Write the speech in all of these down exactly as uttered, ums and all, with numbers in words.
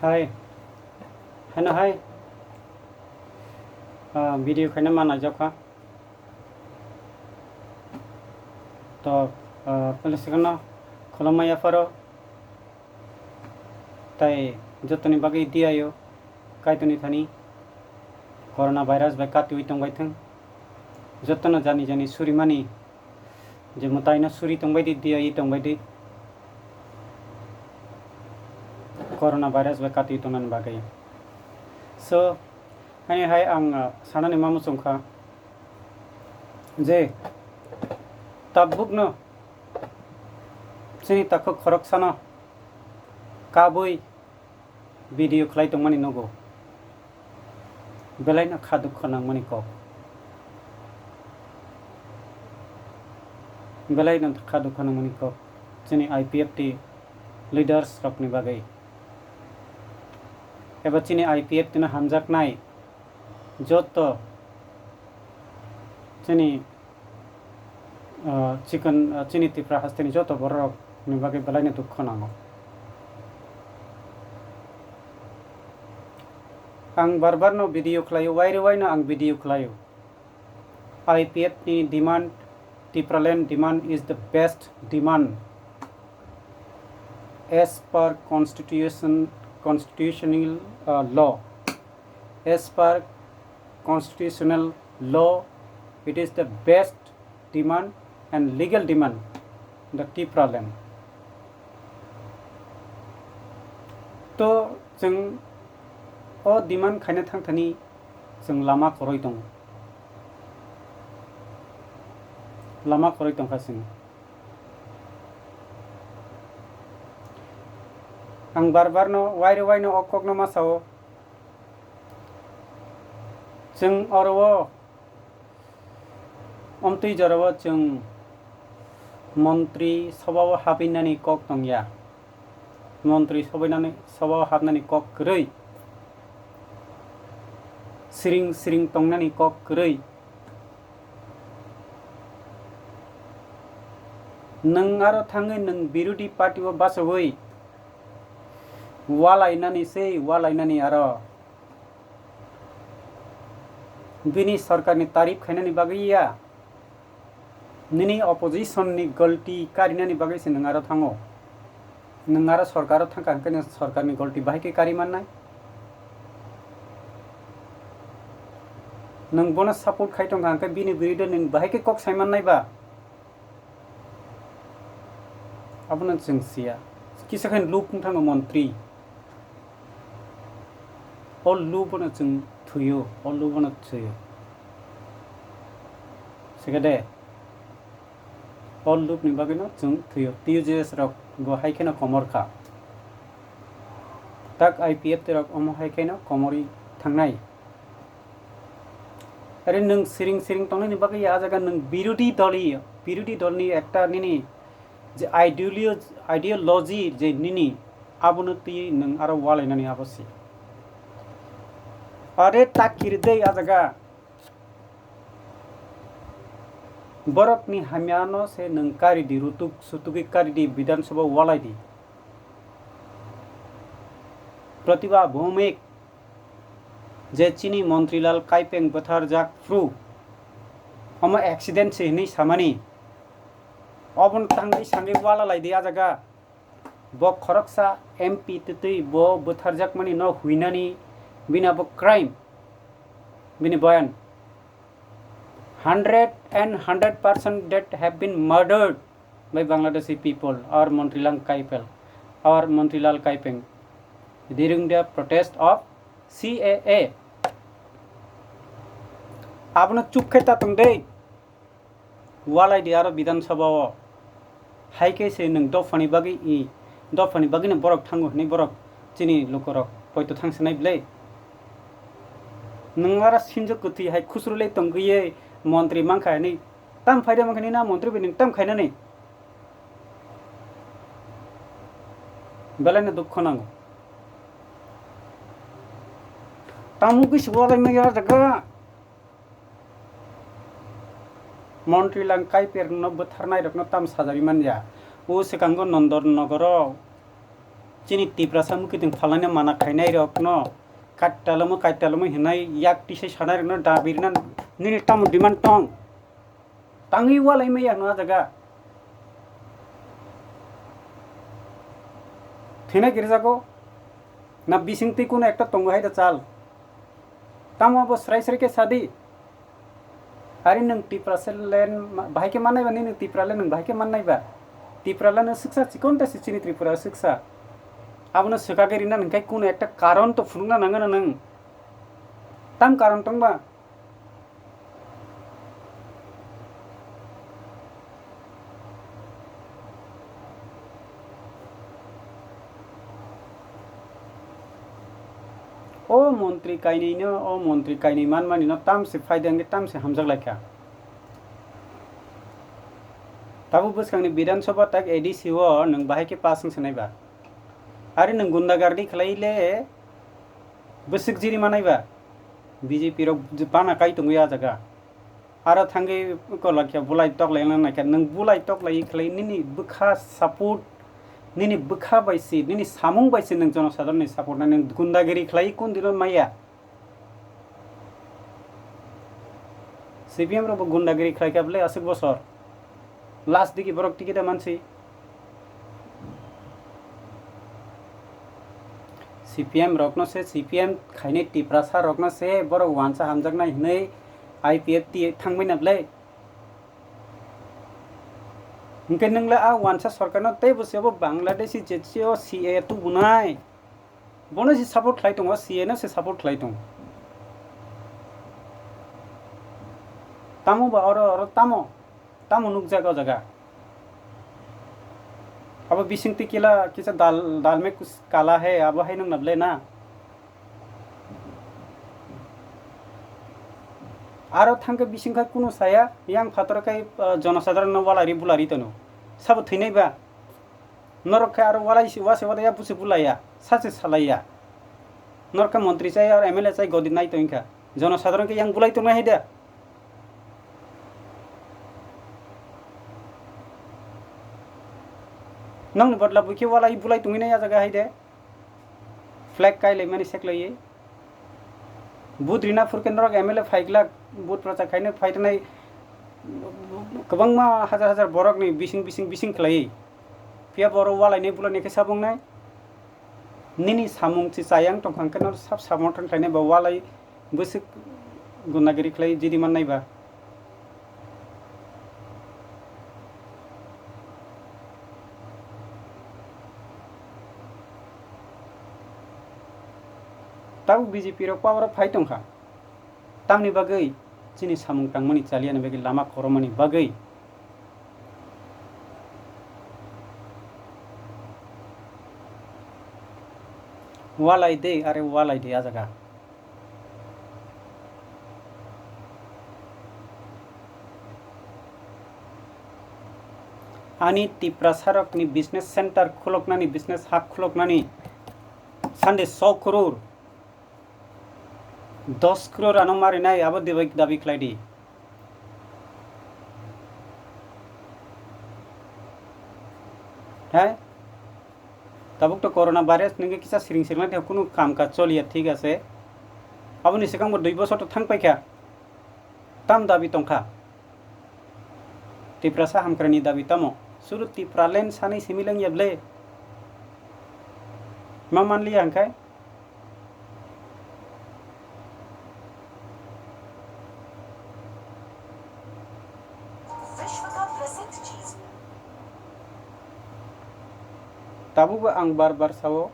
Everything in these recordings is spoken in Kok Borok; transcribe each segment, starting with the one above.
Hai, heno hai, ah, video khaina ma naijak kha. To, ah, pele sekheno khulumma yapharo. Tai jotoni bagwi diyayo, kaitoni thani corona virus bai katiwi tongbai thung. Jotono jani jani surimani je mwtaino suri tongbai di, diyayi tongbai di. Corona virus bai katiwi tongnani bagwi. So, haini hai ang, ah, sanani ma muchung kha je tabukno chini takhuk khoroksano kabui video khlai tongmani nugo. Belaino kha dukha nangmani kok. Belaino kha dukha nangmani kok. Chini I P F T leaders rokni bagwi. Eba chini I P F T no hamjaknai joto chini ah, chikon, ah, chini Tipra hasteni joto bororok ni bagwi belaino dukho nango. Ang bar bar no video khlaio, waire waino ang video khlaio. I P F ni demand, Tipraland demand is the best demand as per constitution, constitutional, ah, law. As per constitutional law, it is the best demand and legal demand the Tipraland. To chwng o demand khaina thangthani chwng lama kwrwi tongo. Lama kwrwi tongkha chwng. Ang bar bar no waire waino o kokno ma sao. Chwng oro o omtwi jora o chwng montri sobha o habinani kok tongya. Montri sobainani, sobha o habnani kok kwrwi. Siring siring tongnani kok kwrwi. Nwng aro thangwi nwng birodhi party o bachawi walainani se walainani aro. Bini sorkarni tarif khainani bagwi ya. Nini opposition ni galti karinani bagwi se nwng aro thango. Nwng aro sorkaro thangkha hwnkhe nwng sorkarni galti bahai khe kari mannai? Nwng bono support khai tongkha hwnkhe bini birude nwng bahai khe kok sai mannai ba? Abono chwng siya. Kisa khe lub wng thango montri. O lub bono chwng thuio, o lub bono thuio. Sika de, o lub ni bagwi no chwng thuio. T U J S rok bo hai kheno komor kha. Tak I P F T rok omo hai kheno komorwi thangnai. Are nwng siring siring tongnani bagwi ya, ah jaga nwng birodhi doli, birodhi dolni ekta nini je ideolo-, ideology je nini, abono twi nwng aro walainani abo se. Are takir dei ah jaga. Borokni hamyano se nwng kari di, rutuk sutugwi kari di, Bidhan Sabha walai di. Pratibha Bhaumik, je chini Montrilal Kaipeng bwtharjak phru, omo accident se hinwi samani, obono tangwi sangwi wala lai di ah jaga. Bo khoroksa M P twtwi bo bwtharjakmani no huinani, bini abo crime, bini boyan. Hundred and hundred percent that have been murdered by Bangladeshi people, our Montrilal Kaipel, our Montrilal Kaipeng, during the protest of C A A. Abono chuk khe ta tong dei. Walai di aro Bidhan Sabha o. Hai khe se nwng dophani bagwi i, dophani bagwi no borok thango hwnwi borok chini lukurok poito thangsinai bwle. Nwng aro sinjak kwthwi hai khusru le tongwi montri mankha hwnwi tam phaida mankha nini a montri bai nwng tam khainani? Belai no dukho nango. Tamo khe se walai maya jaga. Montrilal Kaipeng no bwtharnai rokno tam sajagwi manya. O swkango Nondor Nogoro Chini Tiprasa mukitwng phalnani mana khainai rokno kaitalomo kaitalomo hinai yak tisai sanai rokno dabi rina nini tamo demand tong? Tangwi walai maya no jaga. Thina girjago na bising twi kuno ekta tongo hai da chal. Tamo bo srai srai khe sadi. Ari nwng Tipraland ma-, bahai khe mannai ba, nini Tipraland nwng bahai khe mannai ba? Tipraland no swksa chikon ta si chini Tripura swksa. Abono swkagwi rina hwnkhe kuno ekta karon to phunukna nangano nwng. Tam karon tongba? O montri kainwi no, o montri kainwi manmani no tamse phaidi hwnkhe tamse hamjak laikha. Tabuk bwskangni Bidhan Sabha tak A D C o nwng bahai khe pass wng sanai ba? Ari nwng gundagardi khlai le bwswk jiri manai ba? B J P rok bana kai tongwi ah jaga. Aro thangwi kolakya bulai toklai wngna naikha. Nwng bulai toklai khlai nini bwkha support, nini bwkha bai se, nini samung bai se nwng jonosadharonni support nai, nwng gundagiri khlai kun dino maya. C P M rok bo gundagiri khlai kha bwle aswk bosor. Last digi borok ticket mansi. C P M rokno se, C P M khainai Tiprasa rokno se borok wansa hamjaknai hinwi I P F T thangbai na bwle. Hwnkhe nwng le a wansa sorkarno teibo se bo Bangladeshi je se o C A A tubunai. Bono se support khlai tongo, C A A no se support khlai tongo. Tamo ba oro, oro tamo, tamo nukjak o jaga. Abo bising twi kila kisa dal, dal mein kuch kala hai, abo hai nung na bwle na. Aro thangkhe bising khai kunu saya, yang phataro khai, ah, jonosadharon no walari bulari tono. Sabo thwinai ba? Norok khe aro walai si wase wada ya busi bulaiya, sachi salaiya. Norok khe montri chai aro M L A chai godi nai tong kha. Jonosadharon khe yang bulai tongnai hai da? Nokni bodla bui khe walai bulai tongwi nai ya jaga hai de. Flag kai lai mani sek lai. Vote rina phur khe norok M L A phai glak, vote prochar khaina phai rwnai kwbangma hajar hajar borokni bising, bising, bising khlaiwi. Phiya bo oro walainai bulainai khe sabongnai. Nini samung chi chayang tongkha hwnkhe no sab samung tong khlainai ba walai bwswk gundagiri khlai jidi mannai ba. Tabuk B J P rok power o phai tongkha. Tamni bagwi chini samung tangmani chaliyani bagwi lama khoromani bagwi. Walai de, are walai de a jaga. Ani Tiprasarokni business center khuloknani, business hub khuloknani sande so crore, dos crore ano marinai abo dabi, dabi khlai di. He? Tabuk to corona virus nungwi kisa siring siring lai kunu kam kaj choliya, thik ase. Aboni swkang bo dui bosor to thang paikha. Tam dabi tongkha. Tiprasa hamkrani dabi tamo? Suru Tipraland sanwi simi lengya ble? Ma manliya hwnkhe? Tabukbo ang bar bar sao,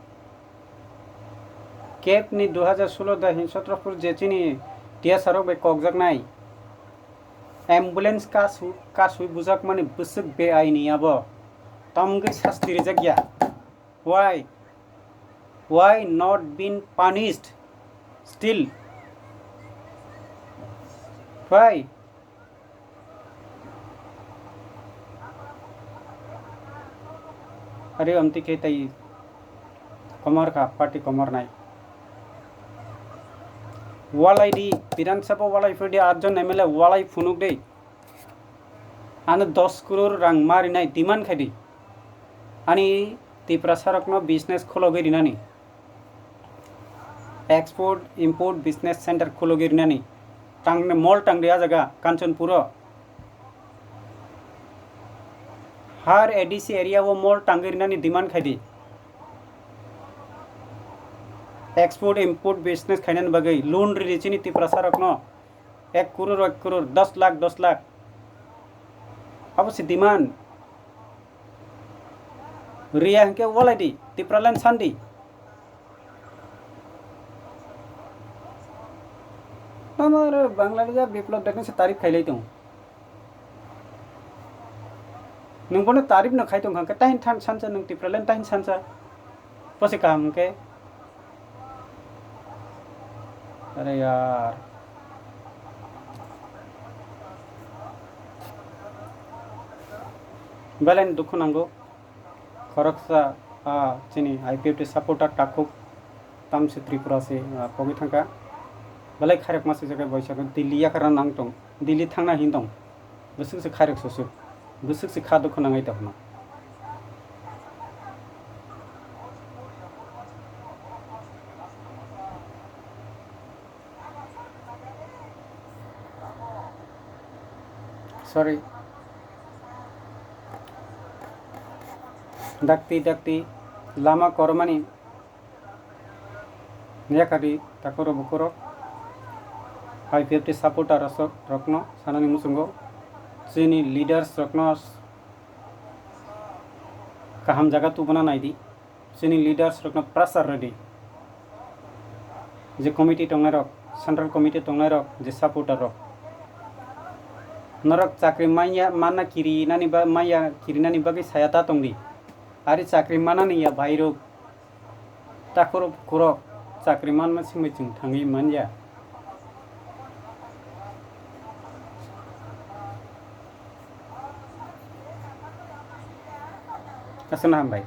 kebni dui hajar solo da hin Chhatrapur je chini tiyasarok bai kokjaknai ambulance kasu-, kasui bujakmani bwswk beaini abo. Tamgwi sasti rijak ya. Why? Why not been punished still? Why? Ari amtwi khe tai komor kha, party komor nai. Walai di, Bidhan Sabha walai phuri di, atjon M L A walai phunuk di. Ano dos crore rang marinai demand khai di. Ani Tiprasarokno business khulogwi rinani, export import business center khulogwi rinani, tangni mall tangdi a jaga Kanchanpuro. Har A D C area o mall tangwi rinani demand khaidi. Export import business khainani bagwi loan ridi chini Tiprasarokno ek crore, ek crore, dos lakh, dos lakh. Abo se demand. Riya hwnkhe walai di, Tipraland sandi. Tamo aro Bangladesh a Biplab Debbarma se tarif khailai tongo. Nwng bono tarif no khai tongkha hwnkhe, tahin than sansa nwng Tipraland tahin sansa. Posi kaham hwnkhe. Are yaar. Belai ni dukhu nango. Khoroksa, ah, chini I P F T supporter takhuk tamsi Tripura se, ah, pogwi thangkha. Belai khairokma se jaga boisa Delhi yakarna nang tong. Delhi thangna hin tong. Bwswk se khairok sosuk, bwswk se kha dukhu nangai tongma. Sorry. Dakti, dakti, lama kormani. Yakari takoro bukurok, I P F T supporter rok, rokno sanani muchungo, chini leaders rokno kaham jaga tubuna naidi, chini leaders rokno pressure rwdi, je committee tongnai rok, central committee tongnai rok, je supporter rok, norok chakri manya, manna kiri nani ba, manya kiri nani bagwi saya ta tongdi, ari chakri manani ya bairok. Takhorok khorok chakri manma simi chwng thangwi manya. Aswkno hambai.